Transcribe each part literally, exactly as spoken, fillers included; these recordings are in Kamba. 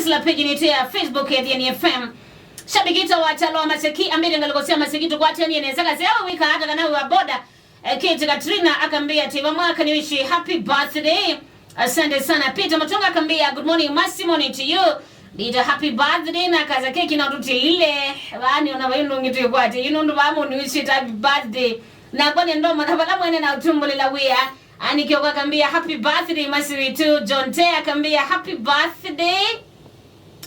Sila page nitũ ya Facebook ya Thiani F M. Shabiki ĩtawa Kyalo wa Maseki ambĩte ngalĩko sya Maseki tũkwatanie nesa kaseo wĩka ata kana wa boda. Eh, Kate Katrina akambĩa atĩ vamwe akaniwishi happy birthday. Asante sana. Peter Matunga akambĩa good morning, Mercy, morning to you. Peter, happy birthday na kaza keki na tutilile. Vani ona vayu ndungi tuikwate. You know ndo vamu niwishi happy birthday. Na kwani ndo mathavala mwene na utumbulila wia. Ani Kioko akambĩa happy birthday, Mercy witũ. John Te akambĩa happy birthday.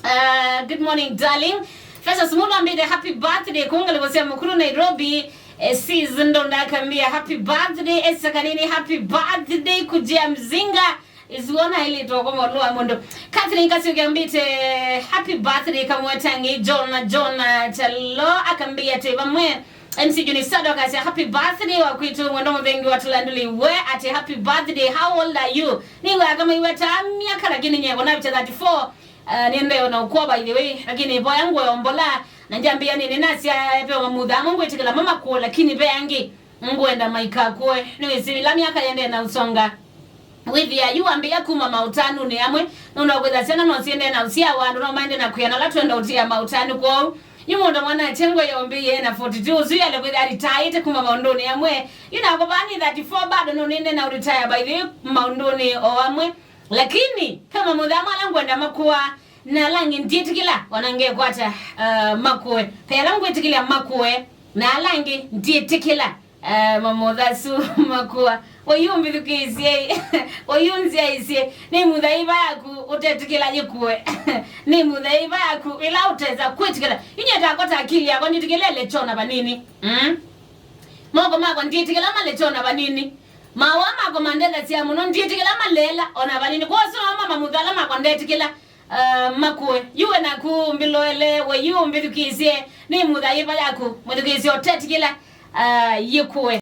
Uh, good morning, darling. Festus Mulu ambĩte happy birthday kũu ngalĩko sya Mukuru Nairobi. Eh, Sis Ndonda akambĩa happy birthday. Esther Kanini, happy birthday. Kujia Mzinga. Isiwona ili toko mwalu wa mũndũ. Catherine Kasiuke ambĩte happy birthday kamwe tangi. John, John, uh, Chalo akambĩa atĩ vamwe. M C Juni Sado akasya happy birthday wa kwitu Mwendo Mũthengi wa Tulanduli we atĩ happy birthday. How old are you? Nĩw'aa kama iwe ta myaka lakini nyeko na vicha thirty-four. Uh, nĩendee na ũkũa by the way, lakini voya ngũe ombola na njambĩa nini nasya epewa mamutha amwe ngwĩtĩkĩla mamakũe, lakini ve angĩ ngwenda maikakũe. Nĩwĩsĩ ĩla myaka yendee na ũsonga. Wĩthĩa yu wambĩĩa kuma maũtanunĩ amwe, nũndũ wa kwĩtha syana no siendee na ũsyawa, andũ no maendee na kwĩana ala twenda ũtia maũtanu. Kwoou yu mũndũ mwana atengwe yombĩĩe na forty-two, ũsu yale kwĩthĩa aritaĩte kuma maũndũnĩ amwe. Yu nakwa vaa nĩ thirty-four bado no nĩendee na ũritaya by the way maũndũnĩ o amwe. Lakini, pe mamutha amwe ala ngwenda makũa, na ala angĩ ndyĩtĩkĩla, ona ngekwata, uh, makũe. Pe ala ngwĩtĩkĩla makũe, na ala angĩ ndyĩtĩkĩla, uh, mamutha asu makũa. Ũyu mbĩthukĩĩsye, ũyu nzyaĩsye, nĩ mutha ĩva yaku ũtetĩkĩla yĩkũe? Nĩ mutha ĩva yaku ĩla ũtesa kwĩtĩkĩla? Inye takwa ta akili yakwa ndyĩtĩkĩla ĩlechona vanini. Mm? Moko makwa ndyĩtĩkĩla malechona vanini. Mawa makwa mandethasya mũno, ndyĩtĩkĩla maleela ona vanini. Kwoou sinaoma mamutha ala makwa ndetĩkĩla, uh, makũe. Yu we naku mbĩloele, we yu mbĩthukĩĩsye, nĩ mutha ĩva yaku, mũthukĩĩsye ũtetĩkĩla, uh, yĩkũe?